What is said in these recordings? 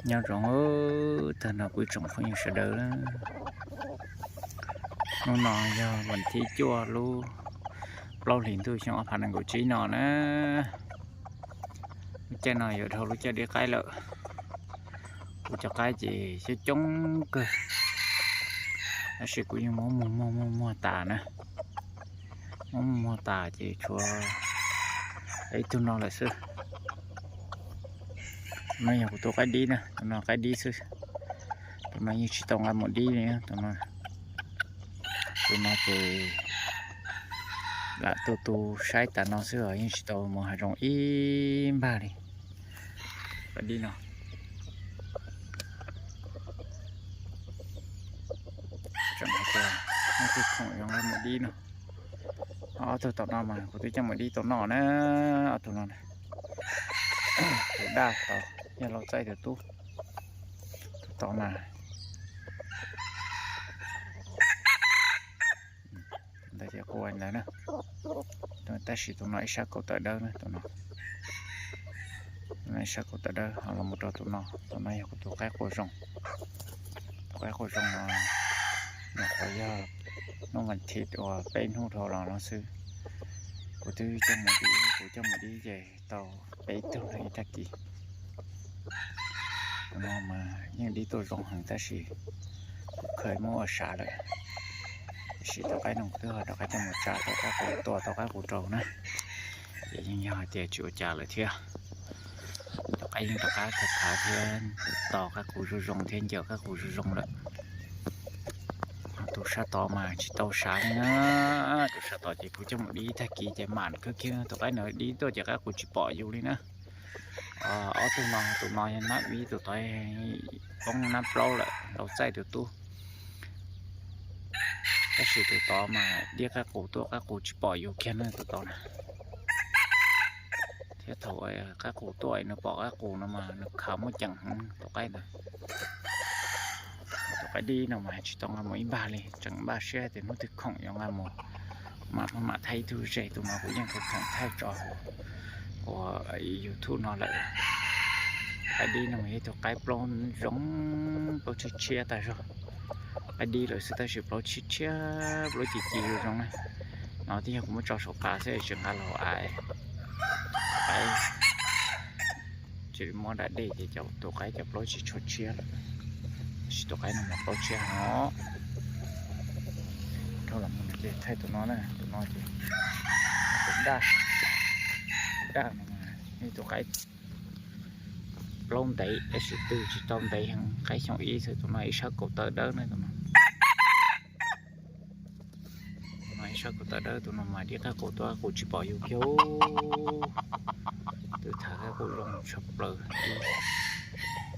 Nyob zoo tag nrho kuv tsoom phooj ywg sawv daws. Hnub no yog vas thib cuaj lub plaub hlis ntuj xyoo ob phav nees nkaum tsib no na. Lub caij no yuav dhau lub caij dib qaib lawm. Kuv cov qaib ces coob coob kawg, tab sis kuv yeej muab muag muag muag muag tas na. Muab muag muag tas ces tshuav ib tug no lawm xwb. Tus no yog kuv tus qaib dib na, tus no qaib dib xwb. Tus no yeej tsis tau nqa mus dib li, tus no, tus no ces lam tu tu saib tas no xwb os, yeej tsis tau mus hav zoov ib npag li. Qaib dib no tseem hais tias muaj tus khoom yuav nqa mus dib no. Ob tug tom no mas kuv twb coj mus dib tau noj na, ob tug no. Tus daj tod yog Lauj Txaij tus tub, tus tod mas ntawd ces quaj ntawd na. Tab sis tus no ib sab kaum tawv dawb na, tus no ib sab kaum tawv dawb ho los mus rau tus no, tus no yog kuv tus qaib qua zoo. Tus qaib qua zoo no nyuam qhuav yog hnub vas thib uas peb hnub dhau los no xwb. Kuv twb coj mus dib, kuv coj mus dib ces tau peb tug ib tag kis. Tus no mas yeej dib tuaj zoo heev tab sis kuv khaws muab ua sav lawm. Tab sis tus qaib no kuv twb ho rov qab coj mus tsa tau qaib qus, tua tau qaib qus rau na. Ces yeej yog hais tias tsis ua cas lawm thiab. Tus qaib yeej rov qab khav khav thiab, tos qaib qus zoo zoo thiab ncaws qaib qus zoo zoo lawm. Tus sab tod mas tsis tau sav li na. Tus sab tod ces kuv coj mus dib tag kis ces mam kawg kiag, tus qaib no dib tuaj ces qaib qus tsis pom yus li na. Ob tug no, tus no yog nab vib, tus tod poob nab plaub lawm, Lauj Txaij tus tub. Tab sis tus tod mas dib qaib qus tuaj qaib qus tsis pom yus kiag na, tus tod na. Thiab thaum qaib qus tuaj nws pom qaib qus no mas nws khav muaj ceem heev tus qaib ntawd. Tus qaib dib no mas tsis tau nqa mus ib npag li, tseem npaj siab tias hnub twg khoom yuav nqa mus mam mam thaij ib tug ze, tus no kuv yeej khoom thaij tso ua YouTube no lawm. Qaib dib no mas yog ib tug qaib plaub zoo, plaub tshiab tshiab tas zog. Qaib dib lawm xwb tab sis plaub tshiab tshiab, plaub ci ci zoo zoo na. No twb yog kuv muab tso saum qab xwb tsis nqa los av. Qaib tsis muab da dej ces cov tus qaib cov plaub tsis tshua tshiab lawm. Tab sis tus qaib no mas plaub tshiab heev os. Dhau los mus ces thaij tus no na, tus no ces tus daj, tus daj no mas yog tus qaib plaub ntev tab sis tw tsis tau ntev heev, qaib xyoo ib xwb, tus no ib sab kaum tawv dawb na, tus no. Tus no ib sab kaum tawv dawb, tus no mas dib qaib qus tuaj qaib qus tsis pom yus kiag. Twb tham qaib qus zoo tshaj plaws,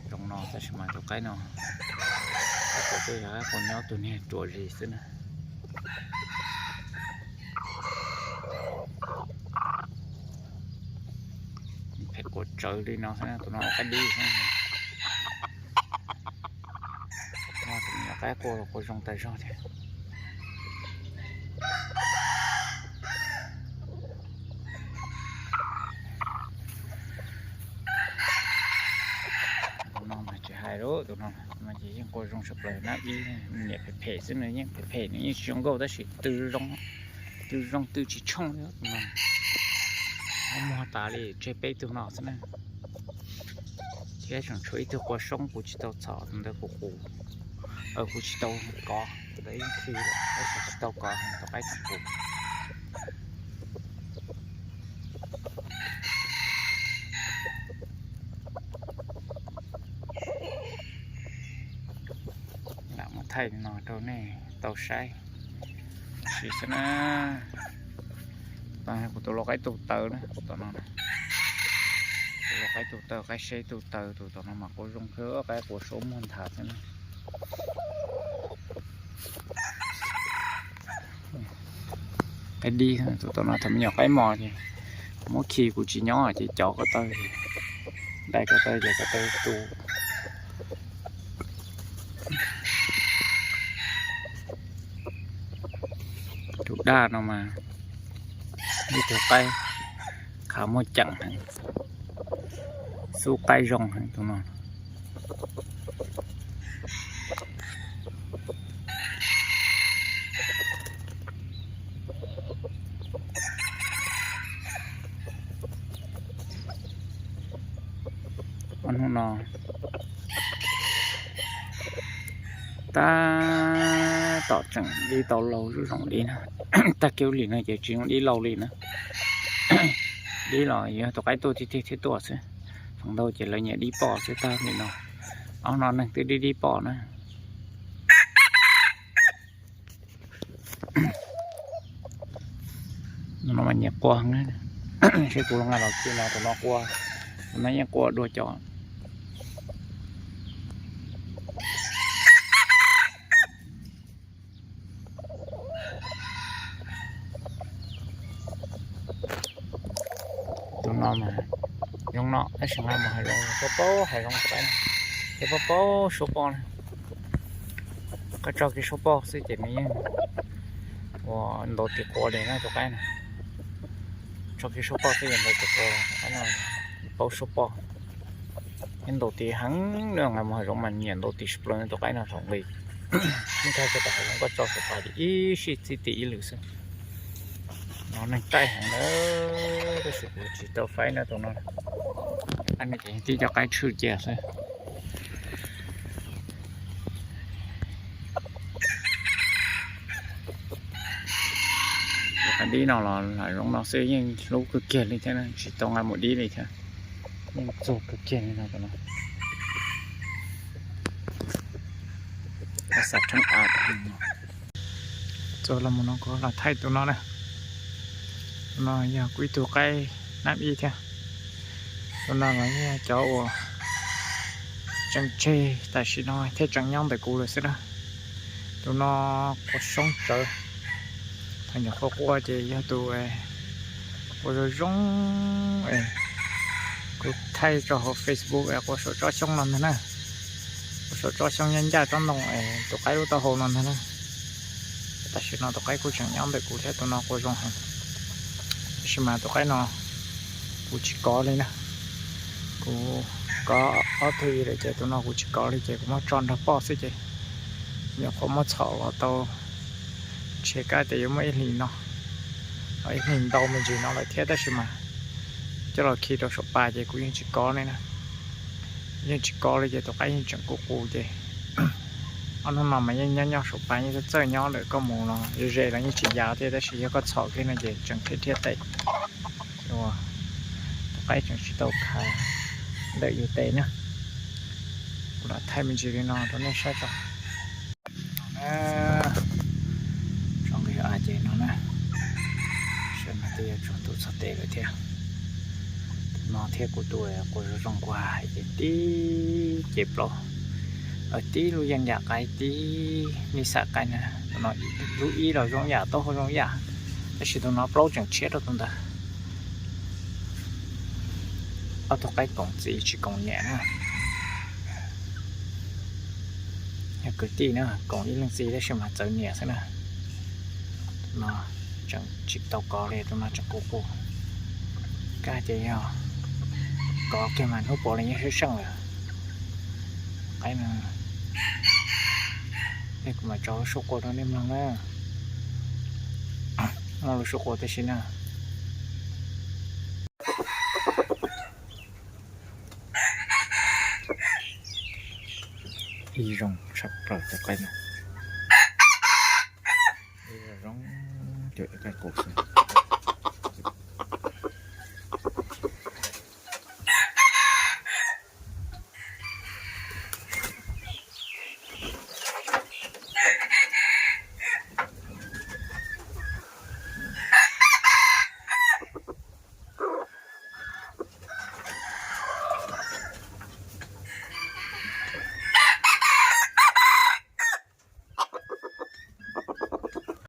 zoo no tab sis mas tus qaib no, qaib qus tuaj yog qaib qus nyob tus niag ruam zis xwb na. Phem quas tsawv li no xwb, tus no qaib dib xwb. Tus no tus me nyuam qaib qua los qua zoo tas zog thiab. Tus no mas tsis hais lawm, tus no mas ces yeej qua zoo tshaj plaws na, ib niam phem phem xwb, nws yeej phem phem, nws yeej tsis zoo nkauj tab sis tw zoo, tw zoo tw tsis tshooj li. Tus no muag tas li tseg peb tug no xwb na. Thiab tseem tshuav ib tug qua soob kuv tsis tau txhom, tus ntawd kuv qus, kuv tsis tau kov, tus ntawd yeej khi lawm tab sis tsis tau kov, tus qaib tseem qus. Lam muab thaij no rau nej tau saib sim xwb na. Tus no kuv tus lau qaib tu taw na, tus no, tus lau qaib tu taw, qaib seb tu taw, tus tom no mas qua zoo kawg, qaib qua suab muag nthav xwb na. Qaib dib, tus tom no thaum me nyuam qaib mos ces muab khi kuv tsis nyob ces cov ko taw, dai ko taw ces ko taw tu. Tus daj no mas ib tug qaib khav muaj ceem heev, xub qaib zoo heev tus no. Hnub no tab tom tseem dib tau lau zuj zoom li na. Tag kis lim no ces tsis zoo dib lau li na. Dib los yog tus qaib tuaj tiag tiag thiaj tuaj xwb. Feem ntau ces lawv nyiam dib poj xwb tag li no. Ob no neeg twb dib dib poj na. No mas nyiam qua na. Seb kuv los nqa los kiag los tus no qua, tus no yeej qua dua cov. Tus no mas zoo no tab sis nqa mus hav zoov paub hav zoov tus qaib no, thiab paub paub suab poj na. Koj tso kiag suab poj xwb ces nws yeej ua ntaus tis qua li na tus qaib no. Tso kiag suab poj xwb ces ntaus tis qua li, tus qaib no paub suab poj. Ntaus tis heev na, nqa mus hav zoov mas nyiam ntaus tis tshaj plaws tus qaib no thaum nqis. Ib thaj tso tom hav zoov koj tso saum pas ces ib sij txib tis ib lwm xwb. No neeg taij heev na, tab sis kuv tsis tau faib na tus no. Qaib no ces tib co qaib tshwj cia xwb. Tus qaib dib no los hav zoov no xwb yeej hlub kawg kiag li thiab, tsis tau nqa mus dib li thiab. Yeej txuag kawg kiag li no tus no. Xav tshee av. Txog los mus no kuv los thaij tus no na. Tus no yog kuv ib tug qaib nab ib thiab. Tus no los yog cov uas tseem tseg tam sim no thiab tseem nyob ntawm kuv lawm xwb na. Tus no qua xyoob tsawv. Thaum nyuam qhuav qua ces yog tus qua zoo zoo es kuv thaij rau hauv Facebook es qua saum tsob xyoob no ntag na. Qua saum tsob xyoob nyob ncaj tsob ntoo es tus qaib lub taub hau no ntag na. Tam sim no tus qaib kuj tseem nyob ntawm kuv thiab, tus no qua zoo heev. Tab sis mas tus qaib no kuv tsis kov li na. Kuv kov ob tug ib lawm ces tus no kuv tsis kov li ces kuv muab tso nrog poj xwb ces nyuam qhuav muab txhom los tau tshem kab tias yuav muaj ib hlis no, ib hlis ntau me ntsis no lawm thiab, tab sis mas coj los khi rau saum pas ces kuv yeej tsis kov li na. Yeej tsis kov li ces tus qaib yeej tseem kuj qus ces ob hnub no mas yeej nyob nyob saum pas, yeej txawj txawj nyob lawm. Koj mus los ze los yeej tsis ya thiab, tab sis yog koj txhom kiag no ces tseem dhia dhia tes. Tus qaib tseem tsis tau khav ntawm yus tes na. Kuv lam thaij me ntsis li no rau nej saib tso. Tso nqis av ces no na, sawv no twb yuav tsaus ntuj txog teb lawm thiab. Tus no thiab kuv tus qua zoo zoo kuv hais ces tib ce plaub, tib lub yeeb yam qaib tib nij xam qaib na. Tus no lub ib los zoo yam, taub hau zoo yam, tab sis tus no plaub tseem tshiab rau tus ntawd. Ob tug qaib koom txiv tsis koom niam na. Yog kwv tij na, koom ib leej txiv tab sis mas txawv niam xwb na. Tus no tseem tsis tau kov li, tus no tseem qus qus. Kab ces yog kov kiag mas hnub puav li yeej sab seej lawm. Qaib no, nej kuv mam tso lub suab qua rau nej mloog na. Muaj lub suab qua tib si na. Ib zoo tshaj plaws cov qaib no. Ib zoo zoo, cov qaib qus xwb.